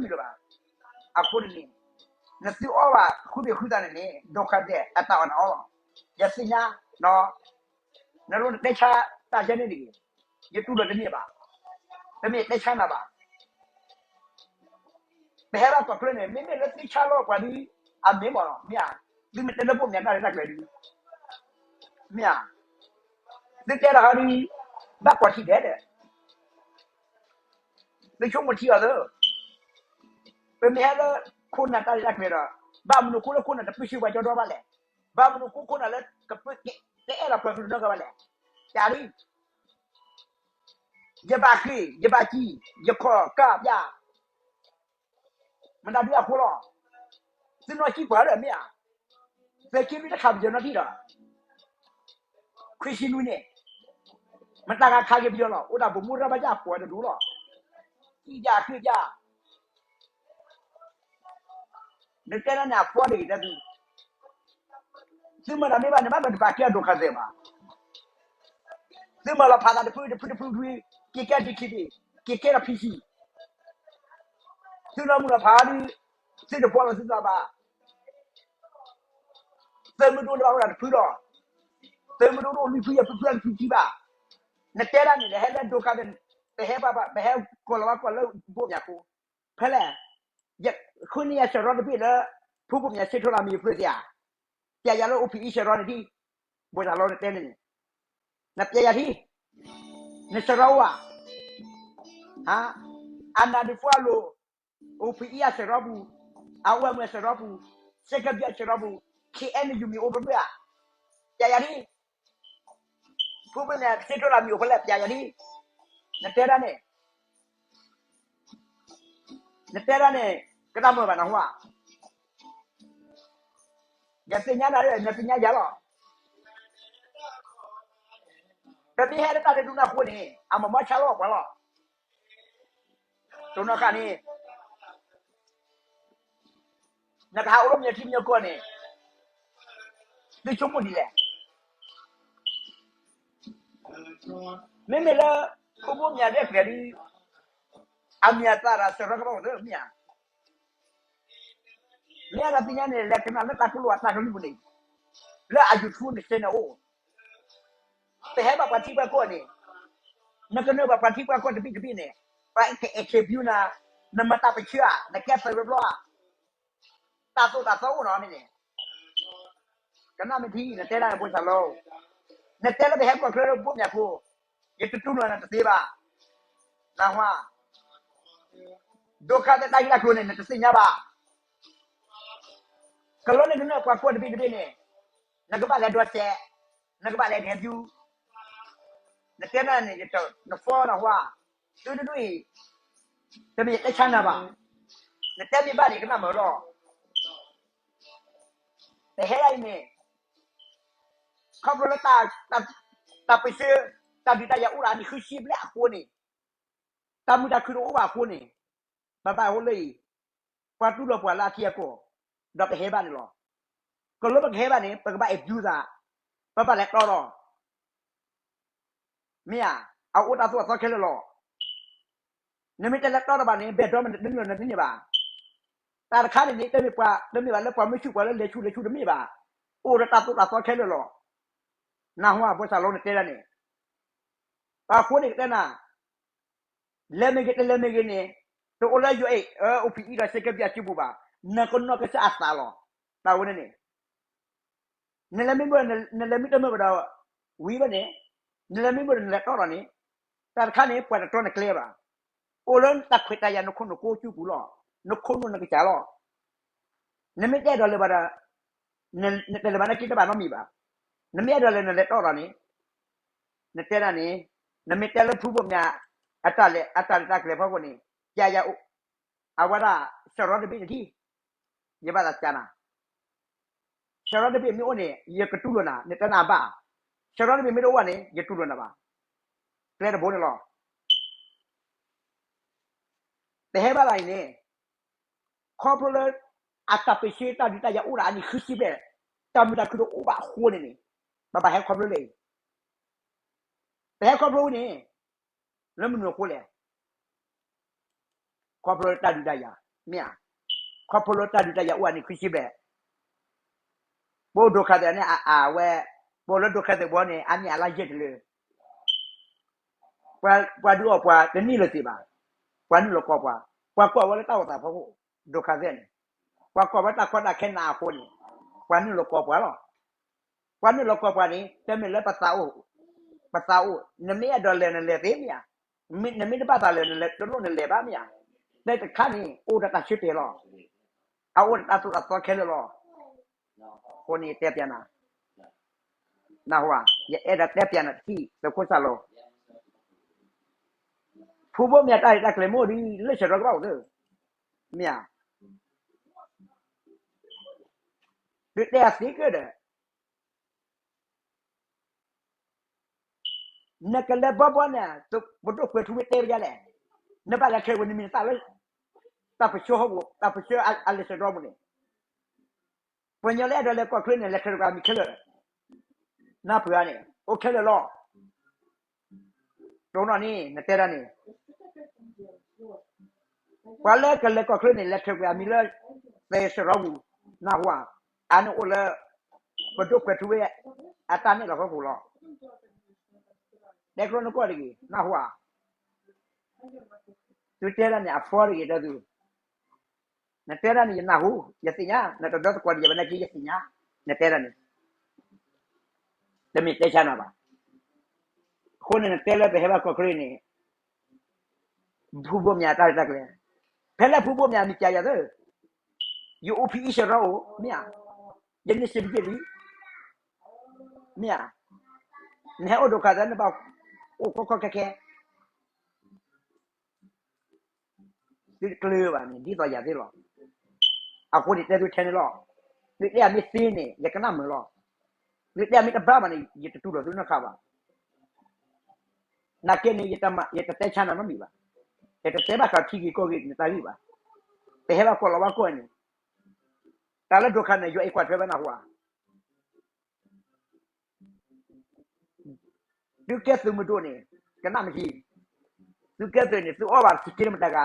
တမ့ၢ်လၢယတၢ်မၤတမုာ်လၢၤဘၣ်. အဃိန့ၣ်န့ၣ် နသုအီၣ်ဘၣ်ဃုဘ့ၣ်ဃုသးန့ၣ်န့ၣ် ဒိခါဒဲးအတၢ်အီၣ်နၤအီၣ်လီၤ. ယသ့ၣ်ညါ နလိၣ်နတဲဆါတၢ်ယဲန့ၣ်တဂ့ၤ. ယတူၢ်လိာ်တန့ၢ်ဘၣ်. တမ့ၢ်တဲဆါနၤဘၣ်. ပဟဲဘၣ်ကီၢ်ချၢန့ၣ် မ့မ့ၢ်လၢသုဆါလီၤပှၤဒ် အမ့ၢ်မ့ၢ်လီၤ မ့ၢ်ဧါ. သုမ့ၢ်တဲလၢဘိၣ်မၠးတၢ်ရဲၣ်တၢ်ကျဲၤဒ် မ့ၢ်ဧါ. သုတဲတၢ်ဟီဒ် ဘၣ်ကွၢ်ထံဒဲးဒီး သုဆိကမိၣ်ထံအီၤသၢ ပမ့ၢ်ဟဲလၢခိၣ်နၢ်တၢ်ရဲၣ်တၢ်ကျဲၤဒီး ဘၣ်မနုၤဃိလၢခိၣ်နၢ်တပၢၢ်ဆၢပှၤကၠီဒီဘၣ်လဲၣ်. ဘၣ်မနုၤဃိခိၣ်နၢ်လၢ ကအဲၣ်လီၤပှၤကလုာ်နီတဂၤဘၣ်လဲၣ်. တၢ်ဒ် ယဘၣ်ဃ့ၢ် ယဘၣ်စံၣ် ယခီၣ်ကၢ်ပျၢ် မတၤဒုအဃိလီၤ. သုနီၢ်စံၣ်ပှၤဒီးမ့ၢ်ဧါ. သုးက့လွံၢ်တခးပယီၤနီထံၣ်ဒီး ခွံဆံနွံန့ၣ် မတၤဂၤခးက့ၤပယီၤလီၤ. အိၣ်ဒၣ်ဘိးမူရၢဘၣ်ယၢ်ပှၤတဒူလီၤ. စံၣ်ယၢ်ဃ့ၢ်ယၢ် နတဲဒၣ်န့ၣ်အဖီတဂ့ၤတၢ်သု သုမၤတၢ်မ့ၢ်ဘၣ်န့ၣ် ဘၣ်မနုၤတပာ်ကဲအဒိၣ်ခါသဲးဘၣ်. သုမၤလီၤဖးသးတဖုတဖုတဖုတဖု က့ၤကဲဒံခံဘ့ၣ် က့ၤကဲဒီးဖံဆံ သုလီၤမုၢ်လီၤဖးဒ် သုတပီလီၤသုသးဘၣ်. သုးမုၢ်ဒိၣ်တဘၣ်အိၣ်ဒၣ်တဖုလီၤ. သုးမုၢ်ဒိၣ်တအိၣ်လွံၢ်ဖုယဲၢ်ဖုဖုတဖုကံဘၣ်. နတဲဒၣ်န့ၣ် နဟဲလၢဒိခါသဲး ပဟဲပှၤ ပဟဲကီၢ်လီၤဝါကီၢ်လၢဘိၣ်မၠးခိ ဖဲလဲၣ်. ဃုန့ၢ်ယၤစရီတဘ့ၣ်လၢ ဖုဘိၣ်မၠးဆ့ထီၣ်လၢအမံၤအဖျၢၣ်သ့ဧါ. ပျဲယၤလၢအိၣ်ဖံးအံၤစရီန့ၣ်ဒ် ဘိၣ်တၢ်လီၤနတဲန့ၣ်န့ၣ် နပျဲယၤထံ နစရီအိၣ်ဧါ. အနၢ်ဒုးပှၢ်လိာ် အိၣ်ဖံးအံၤအစရီပူၤ အအိၣ်အမုၢ်အစရီပူၤ စ့ကဘံၣ်အစရီပူၤ ခ့အဲၣ်ယူၣ်မံၤအိၣ်ဖဲဖဲဧါ. ပျဲယၤထံ ဖုဘိၣ်မၠးဆ့ထီၣ်လၢအမံၤအိၣ်ဖဲလဲၣ် ပျဲယၤထံ နတဲဒၣ်န့ၣ် နတဲဒၣ်န့ၣ် ကတၢ်မၤဘၣ်နဟါ ယသ့ၣ်ညါနၤဒီး နသ့ၣ်ညါယၤလီၤ. ပမ့ၢ်ဟဲလၢတၢ်တဒူနၢ်ဃိန့ၣ် အမၤမီၢ်ဆါလီၤပှၤလီၤ. တိၢ်နီၣ်ဃာ်န့ၣ် နကဟးအိၣ်လၢမ့ၢ်ထံမ့ၢ်ကီၢ်န့ၣ် သုဆိကမိၣ်ဒ်လဲၣ်. မ့မ့ၢ်လၢ ဖိဘိၣ်မၠးရဲၣ်ကျဲၤဒ် အမံၤအသးဒီးစရီကဘၣ်အိၣ်သၢမ့ၢ်ဧါ. မ့ၢ်အသးသ့ၣ်ညါန့ၣ် လဲၤကနၣ်လၢတၢ်ကလိၣ်အတၢ်ကလုၢ်ပူၤန့ၣ် လၢအ YouTube န့ၣ် channel အိၣ် ပဟဲဘၣ်ပှၤထံပှၤကီၢ်န့ၣ် နကနၢၤဘၣ်ပှၤထံပှၤကီၢ်တဘ့ၣ်တဘ့ၣ်န့ၣ် ပှၤက interview နၤ နမၤတၢ်ပၢဆှၢဧါ နကဲသုးဘျီဘျီဧါ တၢ်သိၣ်တၢ်သီအိၣ်နီၤန့ၣ် ကနၣ်မ့ၢ်ထံ နတဲဒၣ်ဘိၣ်စၢ်လီၤ နတဲလၢပဟဲကီၢ်ချၢလၢဘိၣ်မၠးဖိ ယတတူၢ်လိာ်နၤတသ့ဘၣ် နၢ်ဟူဧါ ဒိခါသဲးတၢ်ဂ့ၢ်တၢ်ကျိၤန့ၣ် နတသ့ၣ်ညါဘၣ် ကလီနကနၢၤပှၤကီၢ်တဘ့ၣ်တဘ့ၣ်န့ၣ် နကဘၣ်လဲၤဒိးစဲး နကဘၣ်လဲၤ interview နတဲနၤန့ၣ် နဖီနဟါ သုတဒူၣ်အံၤ တမ့ၢ်ယတဲဆါနၤဘၣ် နတဲမ့ၢ်ဘၣ်န့ၣ် ကနၣ်မုာ်လီၤ ပဟဲဒၣ်အံၤန့ၣ် ခီဖျိလၢ တၢ်ပၢဆှၢ တၢ်ဒုးတၢ်ယၤအိၣ်ဒီးအနံၣ်ဃုဆံဘျဲၣ်အဃိန့ၣ် တၢ်မုာ်တၢ်ခုၣ်တအိၣ်ဘၣ်အဃိန့ၣ် ဘၣ်ဘၣ်အိၣ်လၢအံၤ ပှၤတူၢ်လိာ်ပှၤလၢအထံအကီၢ် ဒီးပဟဲဘၣ်န့ၣ်လီၤ. ကလီပကဟဲဘၣ်န့ၣ် ပကဘၣ် interview သး ပဘၣ်လဲၤတီဒီး မ့ၢ်ဧါ, အအိၣ်တၢ်သိၣ်တၢ်သီခဲလၢာ်လီၤ. နမ့ၢ်တလဲၤတီဒီးဘၣ်န့ၣ် ဘဲၣ်ဒီမ့ၢ်နတနုာ်နတန့ၢ်ဘၣ်. တၢ်တခါန့ၣ်န့ၣ် တမ့ၢ်ပှၤ တမ့ၢ်ဘၣ်လၢပှၤမ့ၢ်ဆူၣ်ပှၤလၢလဲၤဆူၣ်လဲၤဆူၣ်တမ့ၢ်ဘၣ်. အိၣ်ဒီးတၢ်သိၣ်တၢ်သီခဲလၢာ်လီၤ. နၢ်ဟူဧါ ဘိၣ်စၢ်လီၤ နတဲဒၣ်န့ၣ်. အဃိန့ၣ်ကတဲနၤ လဲၤမ့ၢ်ဂ့ၤ တလဲၤမ့ၢ်ဂ့ၤန့ၣ် တအိၣ်လၢယအိၣ် အိၣ်ဖံးအံၤဒီးစ့ကဘံၣ်အစုပူၤဘၣ်. နကနီၢ်ကစၢ်အသးလီၤ. တၢ်ဝဲန့ၣ်န့ၣ် နလဲၤမ့ၢ်မုာ် နလဲၤမ့ၢ်တမုာ်ဘၣ်ဒီး ဝံၤဘၣ်န့ၣ် နလဲၤမ့ၢ်မုာ်ဒီး နလဲၤတီဒီးန့ၣ် တၢ်တခါန့ၣ် ပှၤတတြီနကျဲဘၣ်. အိၣ်လၢတၢ်ခွဲးတၢ်ယာ် နခိၣ်နကိစုပူၤလီၤ. နခိၣ်နူာ်နကစၢ်လီၤ. နမ့ၢ်တအဲၣ်ဒိးလဲၤဘၣ်ဒီး နတလဲၤဘၣ် နက့ၤတဘၣ်နီတမံၤဘၣ်. နမ့ၢ်အဲၣ်ဒိးလဲၤ နလဲၤတီဒီးန့ၣ် နတဲဒၣ်န့ၣ် နမ့ၢ်တဲလၢဖုဘိၣ်မၠး အတၢ်လဲၤ အတၢ်လဲၤတၢ်ကျဲၤဖီခိၣ်န့ၣ် ယၤယၤ အဝဲဒၣ် စရီတဘ့ၣ်န့ၣ်ထံၣ် ယဘၣ်သးစၢ်နၤ စရီတဘ့ၣ်မ့ၢ်အိၣ်န့ၣ် ယကတူၢ်လိာ်နၤ နတဲနၤဘၣ်. စရီတဘ့ၣ်မ့ၢ်တအိၣ်ဘၣ်န့ၣ် ယတူၢ်လိာ်နၤဘၣ်. ကျဲတဘိန့ၣ်လီၤ. ပဟဲဘၣ်သးအံၤန့ၣ် ခီဖျိလၢ အတၢ်ပၢဆှၢတၢ်ဒုးတၢ်ယၤအိၣ်ဒီးအနံၣ်ဃုဆံဘျဲၣ်, တၢ်မုာ်တၢ်ခုၣ်တအိၣ်ဘၣ်အဃိန့ၣ်န့ၣ်, ပဘၣ်ဟဲခီဖျိလၢအံၤ, ပဟဲခီဖျိဝဲန့ၣ်, လၢမနုၤအဃိလဲၣ်. ခီဖျိလၢတၢ်ဒုးတၢ်ယၤ မ့ၢ်ဧါ, ခီဖျိလၢတၢ်ဒုးတၢ်ယၤအိၣ်အန့ၣ်ခွံဆံဘျဲၣ်, ပအိၣ်ဒိခါသဲးန့ၣ် အဝဲ, ပအိၣ်လၢဒိခါသဲးဘီန့ၣ် အါန့ၢ်အလါယဲၢ်တလၢ ပှၤဒုးအီၣ်ပှၤတန့ၢ်လၢၤသ့ဘၣ်, ပှၤနုာ်လီၤကိးပှၤ, ပှၤကိးဝဲလၢတၢ်အိၣ်သးဖီခိၣ်, ဒိခါသဲးန့ၣ်, ပှၤကိးဝဲတၢ်ကီတၢ်ခဲနးအဃိန့ၣ်, ပှၤနုာ်လီၤကိးပှၤလီၤ. ပှၤနုာ်လီၤကိးပှၤန့ၣ် တမ့ၢ်လၢပသးအိၣ်, ပသးအိၣ်, နမ့ၢ်အဲၣ်ဒိးလဲၤနလဲၤသ့မ့ၢ်ဧါ, နမ့ၢ်တဘၣ်သးလဲၤနလဲၤတလိၣ်နလဲၤဘၣ်မ့ၢ်ဧါ, တၢ်တခါန့ၣ် အိၣ်ဒီးတၢ်ဆၢတဲာ်လီၤ, အအိၣ်ဒီးတၢ်သိၣ်တၢ်သီခဲလၢာ်လီၤ. အဃိန့ၣ်တဲပျးနၤ နၢ်ဟူဧါ, ယအဲၣ်ဒိးတဲပျးနၤတထံၣ် သုးခိၣ်စၢ်လိၤ, ဖုဘိၣ်မၠးတၢ်ရဲၣ်တၢ်ကျဲၤမ့ၢ်အိၣ်ဒ်လၢစရီကဘၣ်အိၣ်သ့, မ့ၢ်ဧါ, သုတဲအသ့ကၢၢ်ဒီး နကလဲၤဘီဘီန့ၣ် ပဒိၣ်ကွဲၤထူဝ့တဲဝဲဒ်လဲၣ်, နဘၣ်လဲၤချၢးဝဲနမံၤနသၣ်လၢ တၢ်ပၢဆှၢဟီၣ်ပူၤ တၢ်ပၢဆှၢအလဲၤစရီပူၤန့ၣ်, ပှၤကညီလၢအဲၣ်ဒိးလဲၤကီၢ်ချၢန့ၣ် လဲၤချၢးတကွဲၤအမံၤခဲလၢာ်, နၢ်ပၢၢ်ဧါန့ၣ် အိၣ်ခဲလၢာ်လီၤ. တိၢ်နီၣ်န့ၣ် နတဲဒၣ်န့ၣ် ပှၤလၢကလဲၤကီၢ်ချၢန့ၣ် လဲၤချၢးကွံာ်အမံၤလၢ သဲစရီပူၤ, နၢ်ဟူဧါ, အန့ၣ်အိၣ်လၢ ပဒိၣ်ကွဲၤထူဝ့ အတၢ်နဲၣ်လီၤဖီခိၣ်လီၤ. တဲကျိနကီၢ်တဂ့ၤ နၢ်ဟူဧါ, သုတဲဒၣ်န့ၣ် အဖီတဂ့ၤ တဲသု နတဲဒၣ်န့ၣ် ယနၢ်ဟူ, ယသ့ၣ်ညါ, နတဒီသကိးဒံးယၤဘၣ်နာ်က့ ယသ့ၣ်ညါ, နတဲဒၣ်န့ၣ် တမ့ၢ်တဲဆါနၤဘၣ်. အဃိန့ၣ် နတဲလၢပဟဲဘၣ်ကီၢ်ချၢန့ၣ် ဖုဘိၣ်မၠးတၢ်ရဲၣ်တၢ်ကျဲၤ, ဖဲလၢဖုဘိၣ်မၠးမံၤကယၤသၢ, ယအိၣ်ဖံအံၣ်စရီအိၣ် မ့ၢ်ဧါ, ယန့ၢ်စံးတက့ၢ်လံ, မ့ၢ်ဧါ, နဟဲအိၣ်ဒိၣ်ခါသၢ နဘၣ်အိၣ်ခီခီခဲခဲ သုတကျၢၤဘၣ်န့ၣ် ဒ်သိးယၤသ့လီၤ. အဃိန့ၣ်တဲသုထဲန့ၣ်လီၤ. သုတဲအမ့ၢ်သ့န့ၣ် ယကနၣ်မုာ်လီၤ. သုတဲအမ့ၢ်တဘၣ်ဘၣ်န့ၣ် ယတတူၢ်လိာ်သုနီတခါဘၣ်. နာ်က့န့ၣ် ယတတဲဆါနၤနီတမံၤဘၣ်. ယတတဲဘၣ်ဃးထံဂ့ၢ်ကီၢ်ဂ့ၢ်နတၢ်ဂ့ၢ်ဘၣ်. ပဟဲဘၣ်ကီၢ်လီၤဝါကီၢ်န့ၣ် တၢ်လၢဒိၣ်ခါန့ၣ် ယွၤအံးကွၢ်ထွဲဝဲနၢ်ဟူဧါ. သုကဲသုးမုၢ်ဒိၣ်န့ၣ် ကနၣ်မထံး, သုကဲသုးန့ၣ် သုအီၣ်ဘၣ်တဆံက့လမတၤဂၤ,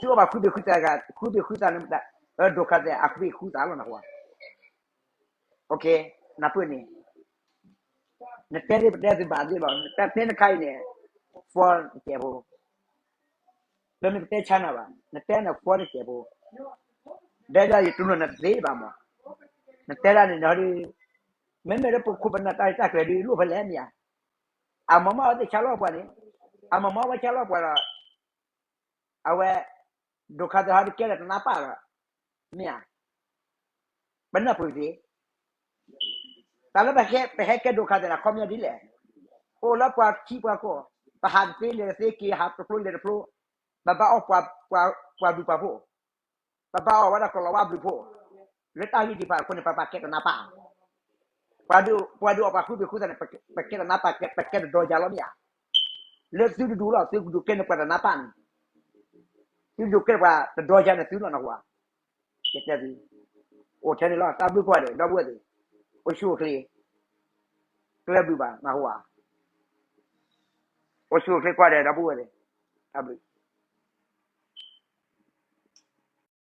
သုအီၣ်ဘၣ်ဃုဘ့ၣ်ဃုသးဂၤ, ဃုဘ့ၣ်ဃုသးန့ၣ်မတၤ, ဒိၣ်ခါသဲး အဃုဘ့ၣ်ဃုသးလီၤနၢ်ဟူဧါ. နၢ်ပၢၢ်န့ၣ် နတဲသ့ပတဲသုဘၣ်သ့လီၤ. နတဲဖဲနခါအံၤန့ၣ် ဖီတစဲးဖိ ပမ့ၢ်ပတဲဆါနၤဘၣ် နတဲန့ၣ်ဖီတစဲးဖိ, ဒဲဒၣ်ယတူၢ်လိာ်နၤတသ့ဘၣ်မး, နတဲဒၣ်န့ၣ်ဒီး မ့မ့ၢ်လၢပခိၣ်ပနၢ်တၢ်ရဲၣ်တၢ်ကျဲၤဒ်လိၣ်ဖဲလဲၣ်မ့ၢ်ဧါ, အမၤမၤဝဲသ့ၣ်ဆါလီၤပှၤန့ၣ်, အမၤမၤဝဲဆါလီၤပှၤဒီး အဝဲ ဒိၣ်ခါသဲးဟီဒုးကဲထီၣ်တနါပၢ်ဒီး မ့ၢ်ဧါ, ပနၢ်ပၢၢ်သ့, တၢ်လၢပဟဲကဲဒိၣ်ခါသဲးန့ၣ် အခီပညီဒ်လဲၣ်, အိၣ်လၢပှၤထံပှၤကီၢ်, ပဟးတသ့လဲၤတသ့ က့ၤဟးတဖျိလဲၤတဖျိ, ပဘၣ်အီၣ်ပှၤဘျုးပှၤဖှိၣ်, ပဘၣ်အီၣ်ဝဲဒၣ်ကီၤလၤဝါဘျုးဖှိၣ်, လၢတၢ်ဂ့ၢ်သ့ၣ်တဖၣ်အဃိန့ၣ် ပဘၣ်ကဲတနါပၢ်, ပှၤဒုးအီၣ်ပှၤဃုဘ့ၣ်ဃုသးန့ၣ် ပကဲတနါပၢ် ပကဲတဒီယၤလီၤမ့ၢ်ဧါ, လၢသုတဒူလီၤ သုကဒူးကဲန့ၣ်ပှၤတနါပၢ်န့ၣ်, သုဒူးကဲန့ၣ်ပှၤတဒီယၤန့ၣ်သုလီၤနၢ်ဟူဧါ, ယတဲသု, အိၣ်ထဲန့ၣ်လီၤ တၢ်ဘျုးကိးဂၤဒဲး ဒီပုၢ်ဝဲၢ်သ့ၣ်, အိၣ်ဆူၣ်အိၣ်ချ့, ကျဲဘျုးဘၣ်နၢ်ဟူဧါ, အိၣ်ဆူၣ်အိၣ်ချ့ကိးဂၤဒဲး ဒီပုၢ်ဝဲၢ်သ့ၣ်, တၢ်ဘျုး